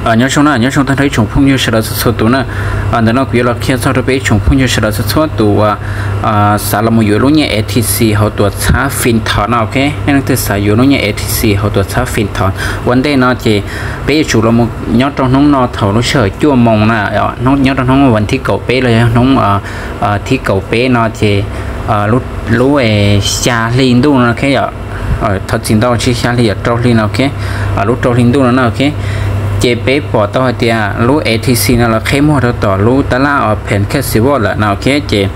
Nyob zoo na, nyob zoo tag nrho ib tsoom phooj ywg sawv daws txhua txhua tus na. Ntawm no kuv yuav los qhia txog rau peb ib tsoom phooj ywg sawv daws txhua txhua tus uas xav los mus yuav lub nyiaj F T C hauv tuam txhab Fintoch no, ok. Nej leej twg xav yuav lub nyiaj F T C hauv tuam txhab Fintoch ua ntej no ces peb yuav tsum los nyob rau hnub no thaum lub sij hawm cuaj moos na, nyob rau hnub vas thib kaum peb los yog hnub thib kaum peb no ces lub xya hli ntuj no, ok yom. Thov txim ntau, tsis xya hli, yog rau hli no, ok. Lub rau hli ntuj no na, ok. Ces peb pom tau hais tias lub F T C no lawv qheb muag rau tom lub tab laj uas Pancake Swap lawm no, ok. Ces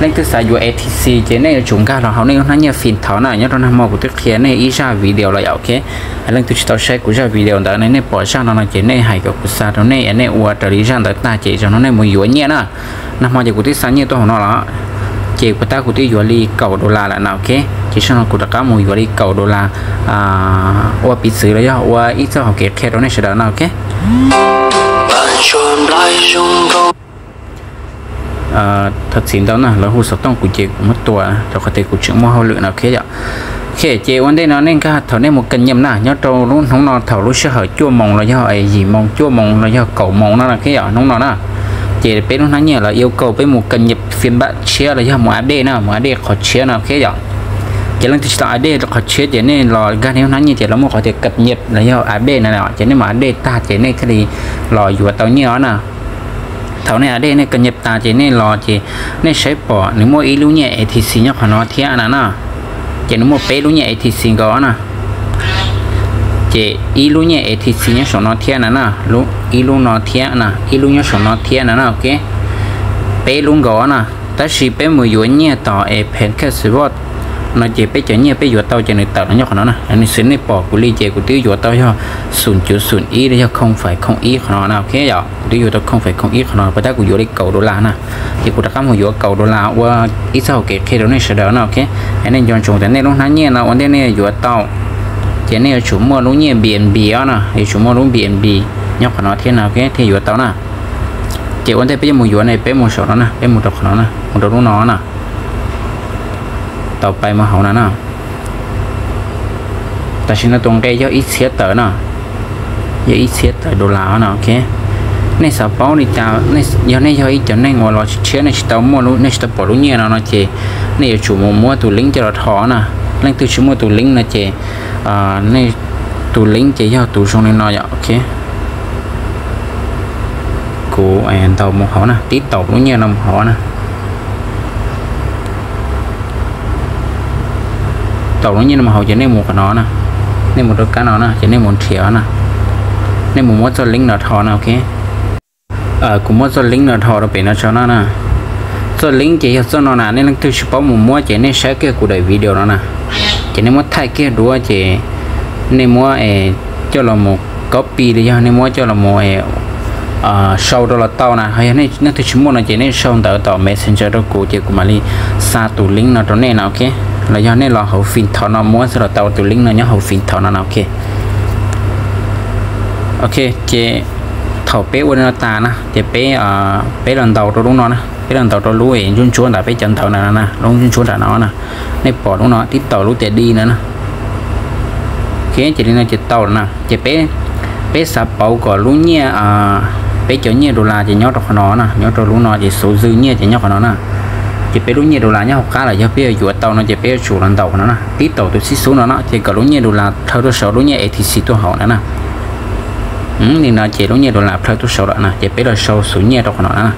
leej twg xav yuav F T C ces nej yuav tsum nkag los hauv nej lub hnab nyiaj Fintoch na. Nyob rau nag hmo kuv twb qhia nej ib zaj video los yom, ok. Leej twg tsis tau saib kuv zaj video ntawd ne, nej pom zaj no no ces nej hais kom kuv xa rau nej, nej ua raws li zaj ntawd tag ces zaum no nej mus yuav nyiaj na. Nag hmo ces kuv twb xa nyiaj tuaj hauv no los, ces puas tab kuv twb yuav li kaum dollar lawm na, ok. Ces zaum no kuv rov qab mus yuav li kaum dollar ua piv txwv los yog ua ib txoj hauv kev qhia rau nej sawv daws na, ok. Thov txim ntau na, lawv hu xov tooj kuv ces kuv muab tua rau qhov tias kuv tseem muaj hauj lwm no, ok yom. Ok, ces ua ntej no nej nkag thaum nej mus kab nyem na, nyob rau lub hnub no thaum lub sij hawm cuaj moos los yog yim moos, cuaj moos los yog kaum moos no, ok yom, hnub no na. Ces peb lub hnab nyiaj lawv yuav kom peb mus kab nyem phiên bản tshiab los yog mus update na, mus update qhov tshiab no, ok yom. Ces leej twg tsis tau update qhov tshiab ces nej los nkag nej lub hnab nyiaj ces lawv muaj qhov tias kab nyem los yog update na, ces nej mus update tag ces nej thiaj li los yuav tau nyiaj os na. Thaum nej update nej kab nyem tas ces nej los ces nej saib pom nws muaj ib lub nyiaj F T C nyob qhov no thiab na na. Ces nws muaj peb lub nyiaj F T C nkaus na. Ces ib lub nyiaj F T C nyob saum no thiab na na, ib lub no thiab na, ib lub nyob saum no thiab na na, ok. Peb lub nkaus na. Tab sis peb mus yuav nyiaj tom es Pancake Swap no ces peb cov nyiaj peb yuav tau ces nws tawm los nyob qhov no na. Nws xwv nej pom kuv li ces kuv twb yuav tau yog xum cuv xum ib los yog không phẩy không ib qhov no na, ok yom. Kuv twb yuav tau không phẩy không ib qhov no, puas tab kuv yuav li kaum dollar na. Ces kuv rov qab mus yuav kaum dollar ua ib txoj hauv kev qhia rau nej sawv daws no, ok. Es nej nco ntsoov tias nej lub hnab nyiaj no ua ntej nej yuav tau ces nej yuav tsum muaj lub nyiaj B N B os na, yuav tsum muaj lub B N B nyob qhov no thiab no, ok, thiaj yuav tau na. Ces ua ntej peb yuav mus yuav ne peb mus saum no na, peb mus rau qhov no na, mus rau lub no na. Tau pais mus hauv no na. Tam sim no tus nqe yog ib txhiab tawm no, yog ib txhiab tawm dollar no, ok. Nej xav paub li cas, yog nej yog ib cov neeg uas los tshiab nej tsis tau muaj, nej tsis tau pom lub nyiaj no no ces nej yuav tsum mus muab tus link coj los rho na. Leej twg tsis muaj tus link no ces nej, tus link ces yog tus zoo li no yom, ok. Kuv ntaus mus hauv na, tib taus lub nyiaj no mus hauv na. Taus lub nyiaj no mus hauv ces nej mus qhov no na, nej mus rau kab no na ces nej mus nrhiav na, nej mus muab txoj link no rho na, ok. Kuv muab txoj link no rho rau pem no tso no na. Txoj link ces yog txoj no na, nej leej twg tsis paub mus muab ces nej saib kiag kuv daim video no na. Ces nej muab thaij kiag duab ces nej muab coj los mus copy los yog nej muab coj los mus sau rau los tau na. Ho yog nej leej twg tsis muaj no ces nej sau ntawv tom Messenger rau kuv ces kuv mam li xa tus link no rau nej no, ok. Los yog nej los hauv Fintoch no muab xwb los tau, tus link no nyob hauv Fintoch no no, ok. Ok, ces thaum peb ua li no tas na ces peb, peb los ntaus rau lub no na, peb los ntaus rau lub ntsuab ntsuab ntawm peb cov ntawv ntawm no na, lub ntsuab ntsuab nram no na. Nej pom lub no tib taus lub tias di no na. Ok, ces li no ces tau lawm na. Ces peb, peb xav pauv kom lub nyiaj, peb cov nyiaj dollar ces nyob rau qhov no na, nyob rau lub no ces số dư nyiaj ces nyob qhov no na. Ces peb lub nyiaj dollar nyob hauv qab lawm, yog peb yuav yuav tau no ces peb yuav tsum los ntaus qhov no na, tib taus tus xib xub no na ces kom lub nyiaj dollar plhaw tuaj saum lub nyiaj F T C tuaj hauv na na. Li no ces lub nyiaj dollar plhaw tuaj saud lawm na, ces peb los sau xub nyiaj rau qhov no na.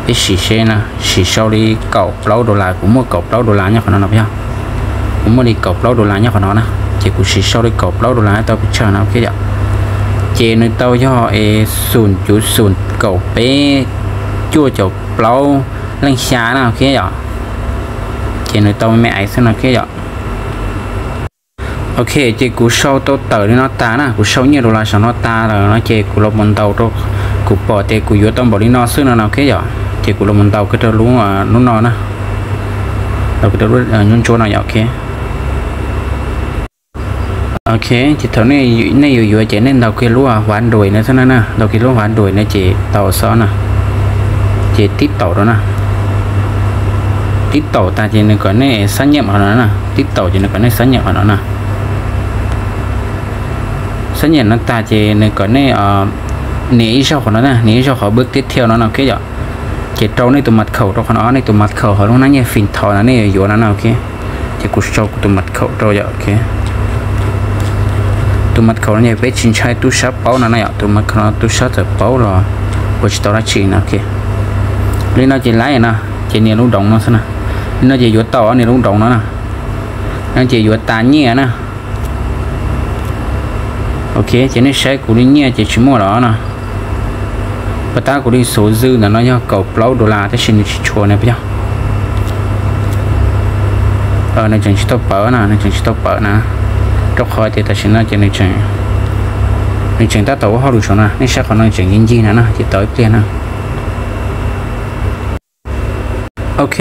Peb sim seb na, sim sau li kaum plaub dollar, kuv muaj kaum plaub dollar nyob qhov no no yog. Kuv muaj li kaum plaub dollar nyob qhov no na, ces kuv sim sau li kaum plaub dollar tau pes tsawg no, ok yom. Ces nws tau yog es xum cuv xum kaum peb cuaj caum plaub leej xya na, ok yom. Ces nws tau me me ais xwb no, ok yom. Ok, ces kuv sau tau tawm li no tas na, kuv sau nyiaj dollar saum no tas lawm no ces kuv los mus ntaus rau, kuv pom tias kuv yuav tau npaum li no xwb no no, ok yom. Ces kuv los mus ntaus kiag rau lub, lub no na, ntaus kiag rau lub ntsuab ntsuab no yom, ok. Ok, ces thaum nej yuav yuav ces nej ntaus kiag lub huav duais no xwb na, ntaus kiag lub huav duais no ces tau xwb na. Ces tib taus rau na, tib taus tas ces nws kom nej xab nyam qhov no na, tib taus ces nws kom nej xab nyam qhov no na. Xab nyam no tas ces nws kom nej Nias ib zaug qhov no na, nias ib zaug qhov bwb tib thiau no no ok yom. Ces rau nej tus mật khẩu rau qhov no, nej tus mật khẩu hauv lub hnab nyiaj Fintech no nej yuav yuav no no ok. Ces kuv sau kuv tus mật khẩu rau yom ok. Tus mật khẩu no ces peb tsis ntshai tub sab paub no na yom, tus mật khẩu no tub sab txawm paub los ua tsis tau dab tsi no ok. Li no ces laib no, ces nias lub doos no xwb na. Li no ces yuav tau nias lub doos no na. No ces yuav tas nyiaj na. Ok, ces nej saib kuv li nyiaj ces tsis muaj los no. Pas tab kuv li số dư ntawm no yog kaum plaub dollar tab sis nws tsis tshua na puas yog. Nws tseem tsis tau pawv na, nws tseem tsis tau pawv na. Rau qhov tias tam sim no ces nws tseem tab tom ua hauj lwm saum na, nej saib qhov no nws tseem ncig ncig na no ces tos ib pliag na. Ok,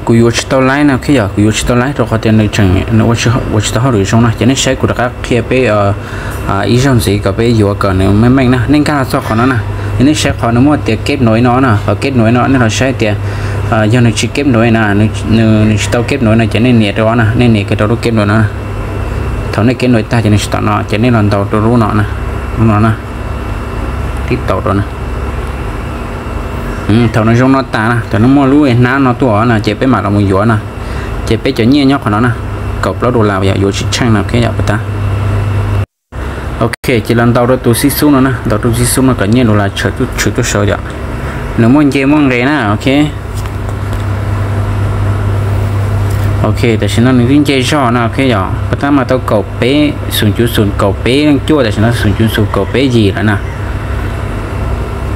kuv yuav tsis tau laib no ok yom, kuv yuav tsis tau laib rau qhov tias nws tseem, nws ua tsis tau hauj lwm zoo no ces nej saib kuv rov qab qhia peb ib zaug ntxiv kom peb yuav kom nws meej meej na. Nej nkag los txog qhov no na, ces nej saib qhov nws muaj tias kết nối no na, qhov kết nối no nej los saib tias yog nws tsis kết nối na, nws tsis tau kết nối no ces nej nias rau no na, nej nias kiag rau lub kết nối no na. Thaum nej kết nối tag ces nws tsis tau no ces nej los ntaus rau lub no na, lub no na, tib tau rau na. Thaum nws zoo no tas na, thaum nws muaj lub hnab no tuaj no ces peb mam los mus yuav no. Ces peb cov nyiaj nyob qhov no na, kaum plaub dollar yom, yuav tsis tsheej no ok yom, pas tab. Ok, ces los ntaus rau tus xib xub no na, ntaus rau tus xib xub no kom nyiaj dollar tshwm tuaj sau yom. Nws muaj nce muaj nqe na ok. Ok, tam sim no nws twb nce zog no ok yom, pas tab mas tau kaum peb, xum cuv xum kaum peb leej cuaj, tam sim no xum cuv xum kaum peb yim lawm na.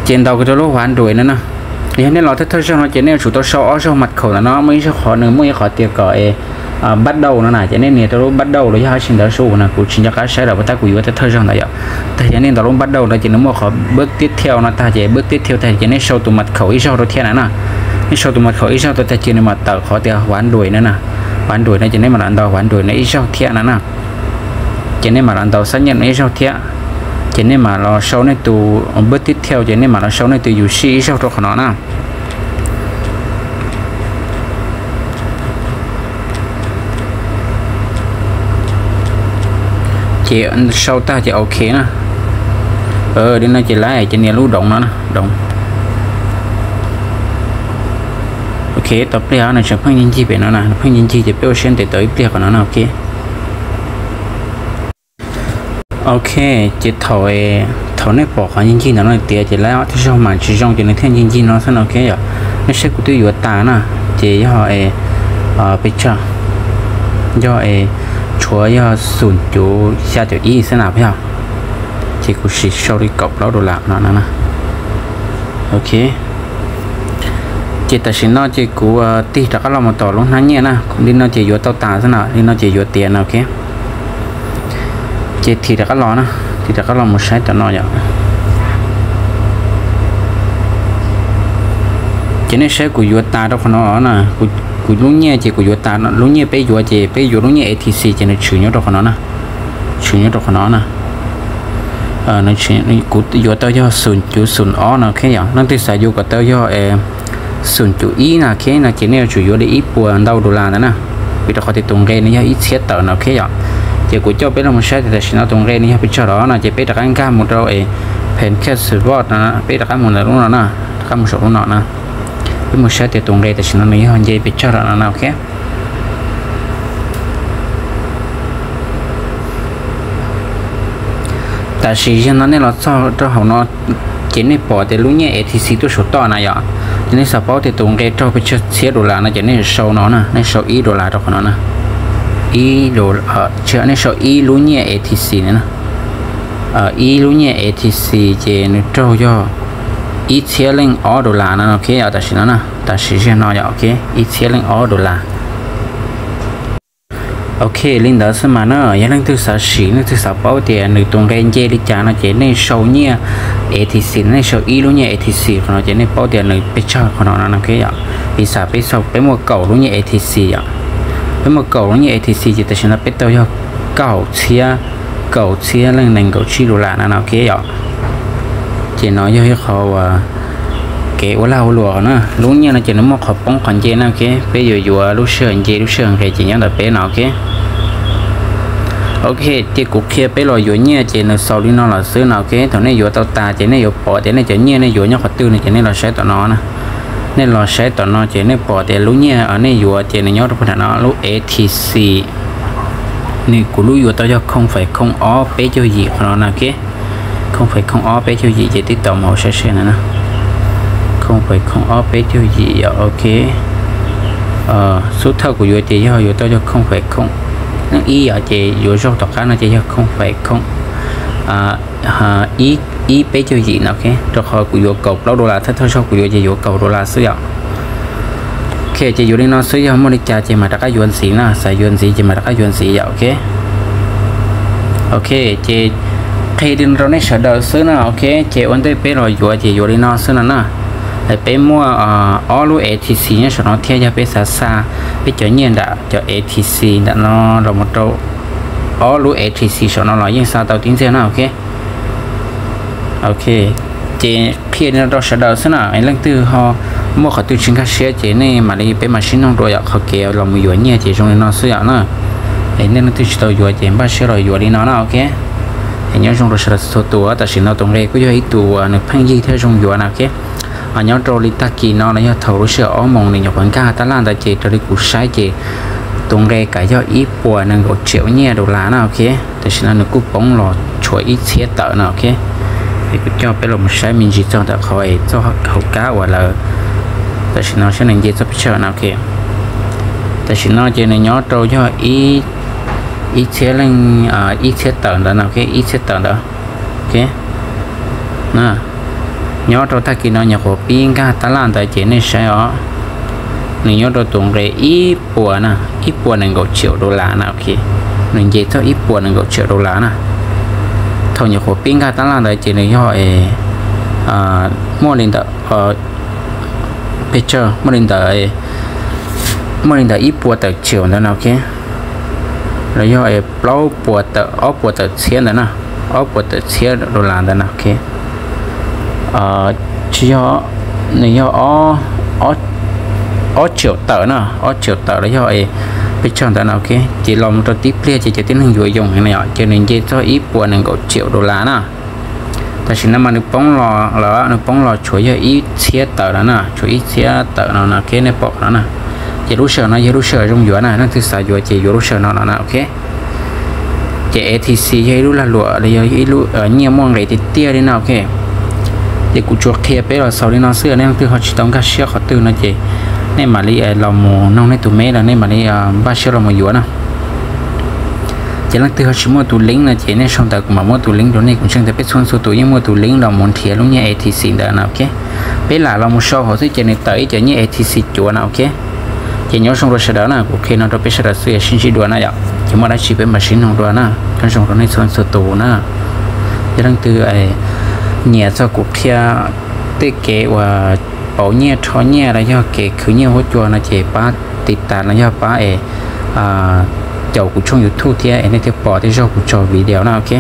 Ces ntaus kiag rau lub huav nruas no na. Yog nej los thawj thawj zaug no ces nej yuav tsum tau sau ob zaug mật khẩu ntawm no, muaj ib zaug qhov nws muaj ib qhov tias kom es bắt đầu no na, ces nej nias rau lub bắt đầu los yog dab tsi ntawd sub no, kuv tsis nco qab saib lawm pas tab kuv yuav thawj thawj zaug ntawd yom. Tag yog nej ntaus lub bắt đầu no ces nws muaj qhov bước tiếp theo no tag, ces bước tiếp theo tag ces nej sau tus mật khẩu ib zaug rau thiab na no. Nej sau tus mật khẩu ib zaug rau tag ces nws mam tawm qhov tias huav nruas no na. Huav nruas no ces nej mam los ntaus huav nruas no ib zaug thiab no na. Ces nej mam los ntaus xác nhận no ib zaug thiab. Ces nej mam los sau nej tus bước tiếp theo, ces nej mam los sau nej tus yuam sij ib zaug rau qhov no na. Ces sau tag ces ok na. Li no ces laib ces nias lub doos no na, doos. Ok, tau pliag nws tseem pheej ncig ncig pem no na, nws pheej ncig ncig ces peb ua siab ntev tau ib pliag qhov no na ok. Ok, ces thaum, thaum nej pom qhov ncig ncig ntawm no tiav ces laib ob thawj zaug mas tsis zoo ces nws thiaj ncig ncig no xwb no ok yom. Nej saib kuv twb yuav tas na, ces yog pes tsawg, yog tshuav yog xum cuv xya caum ib xwb na puas yog. Ces kuv sim sau li kaum plaub dollar no na. Ok, ces tam sim no ces kuv tig rov qab los mus tom lub hnab nyiaj na, li no ces yuav tau tas xwb na, li no ces yuav tiav na ok. Ces thim rov qab los na, thim rov qab los mus saib tom no yom. Ces nej saib kuv yuav tas rau qhov no na, kuv lub nyiaj ces kuv yuav tas, lub nyiaj peb yuav ces peb yuav lub nyiaj A T C ces nws tshwm nyob rau qhov no na, tshwm nyob rau qhov no na. Kuv yuav tau yog xum cuv xum ob no ok yom, leej twg xav yuav kom tau yog xum cuv ib no ok no ces nej yuav tsum yuav li ib puas ntau dollar ntawd na. Vim rau qhov tias tus nqe nws yog ib txhiab tawm no ok yom. Ces kuv coj peb los mus saib tias tam sim no tus nqe nws yog pes tsawg los no ces peb rov qab nkag mus rau Pancake Swap no, peb rov qab mus ntawm lub no na, rov qab mus saum lub no na. Peb mus saib tias tus nqe tam sim no nws yog nce pes tsawg los no na ok. Tam sim no nej los txog rau hauv no ces nej pom tias lub nyiaj A T C tuaj saum toj na yom. Ces nej xav paub tias tus nqe raug pes tsawg txhiab dollar no ces nej sau no na, nej sau ib dollar rau qhov no na. Ib, nej sau ib lub nyiaj A T C na, ib lub nyiaj A T C ces nws raug yog ib txhiab leej ob dollar no ok yom, tam sim no na, tam sim ziag no yom ok, ib txhiab leej ob dollar. Ok, li ntawd xwb mas na, yog leej twg xav sim, leej twg xav paub tias nws tus nqe nce li cas no ces nej sau nyiaj A T C, nej sau ib lub nyiaj A T C qhov no ces nej paub tias nws pes tsawg qhov no no ok yom. Piv xam peb sau, peb muaj kaum lub nyiaj A T C yom, peb muaj kaum lub nyiaj A T C ces tam sim no peb tau yog kaum txhiab, kaum txhiab leej nees nkaum tsib dollar no no ok yom. Ces no yog ib qho uas kev ua lag ua luam na, lub nyiaj no ces nws muaj qhov poob qhov nce na ok, peb yuav yuav lub sij hawm nce lub sij hawm nqis ces nyob ntawm peb no ok. Ok, ces kuv qhia peb los yuav nyiaj ces nws xaus li no lawm xwb no. Ok, thaum nej yuav tau tas ces nej yuav pom tias nej cov nyiaj nej yuav nyob qhov twg no ces nej los saib tom no na. Nej los saib tom no ces nej pom tias lub nyiaj nej yuav ces nws nyob rau puag nram no lub A T C. Nws kuv lub yuav tau yog khoo faim khoo ob peb caug yim qhov no na. Ok, khoo faim khoo ob peb caug yim ces tib tau mus saib seb no na. Khoo faim khoo ob peb caug yim yom. Ok, xub thawj kuv yuav ces yog yuav tau yog khoo faim khoo ib yom, ces yuav zaug tom qab no ces yog khoo faim khoo ib peb caug yim no. Ok, rau qhov kuv yuav kaum plaub dollar, thawj thawj zaug kuv yuav ces yuav kaum dollar xwb yom. Ok, ces yuav li no xwb, yog muaj li cas ces mam rov qab yuav ntxiv na, xav yuav ntxiv ces mam rov qab yuav ntxiv yom. Ok, ok, ces qhia li no rau nej sawv daws xwb na. Ok, ces ua ntej peb los yuav ces yuav li no xwb no na. Peb muaj ob lub A T C nyob saum no thiab, yog peb xav xa peb cov nyiaj nram cov A T C ntawm no los mus rau ob lub A T C saum no los yeej xa tau tib ntxiag na. Ok, ok, ces qhia li no rau sawv daws xwb na. Leej twg ho muaj qhov twg tsis nkag siab ces nej mam li peb mam sib nug dua yom. Qhov kev los mus yuav nyiaj ces zoo li no xwb yom na. Nej leej twg tsis tau yuav ces npaj siab los yuav li no na. Ok, es nyob zoo rau sawv daws txhua tus. Tam sim no tus nqe kuj yog ib tug nws pheej yig thiab zoo yuav na. Ok, nyob rau li tag kis no los yog thaum lub sij hawm ob moos nws nyuam qhuav nkag tab laj ntawd ces raws li kuv saib ces tus nqe kam yog ib puas nees nkaum tsiaum nyiaj dollar na. Ok, tam sim no nws kuj poob los tshuav ib txhiab tawm no. Ok, es kuv coj peb los mus saib me ntsis txog ntawm qhov txoj hauv kab uas lawv, tam sim no saib nws nce txoj pes tsawg no. Ok, tam sim no ces nws nyob rau yog ib txhiab leej, ib txhiab tawm ntawd no. Ok, ib txhiab tawm ntawd. Ok, nyob rau tag kis no nyuam qhuav pib nkag tab laj ntawd ces nej saib os, nws nyob rau tus nqe ib puas na, ib puas nees nkaum tsiaum dollar na. Ok, nws nce txog ib puas nees nkaum tsiaum dollar na. Thaum nyuam qhuav pib nkag tab laj ntawd ces nws yog muaj li ntawm pes tsawg, muaj li ntawm, muaj li ntawm ib puas tawm tsiaum ntawd no. Ok, los yog plaub puas tawm, ob puas tawm txhiab ntawd na, ob puas tawm txhiab dollar ntawd na. Ok, tsis yog, nws yog ob tsiaum tawm na, ob tsiaum tawm los yog pes tsawg ntawd na. Ok, ces los mus rau tib pliag ces cov tib neeg yuav yoo heev na yom, ces nws nce txog ib puas nees nkaum tsiaum dollar na. Tam sim no mas nws poob los lawm, nws poob los tshuav yog ib txhiab tawm no na, tshuav ib txhiab tawm no no. Ok, nej pom no na, ces lub sij hawm no yog lub sij hawm zoo yuav na, leej twg xav yuav ces yuav lub sij hawm no no na. Ok, ces A T C yog ib lub lag luam los yog ib lub nyiaj muaj nqis tiag tiag li no. Ok, ces kuv tsuas qhia peb los xaus li no xwb, nej leej twg ho tsis tau nkag siab qhov twg no ces nej mam li los mus noog nej tus me los nej mam li npaj siab los mus yuav na. Ces leej twg ho tsis muaj tus link no ces nej sau ntawv kuv mam muab tus link rau nej. Kuv ntseeg tias peb txhua txhua tus yeej muaj tus link los mus nrhiav lub nyiaj A T C ntawd na. Ok, peb lam los mus sau hauv xwb ces nws tawm ib cov nyiaj A T C cuav na. Ok, ces nyob zoo rau sawv daws na, kuv qhia no rau peb sawv daws xwb, sib ntsib dua na yom. Ces muaj dab tsi peb mam sib nug dua na. Nyob zoo rau nej txhua txhua tus na. Yog leej twg nyiam txog kuv qhia tej kev uas pauv nyiaj rho nyiaj los yog kev khwv nyiaj huab cua no ces pab tiv tas los yog pab es caum kuv tshooj YouTube thiab es nej thiaj pom tej zaug kuv tso video na. Ok,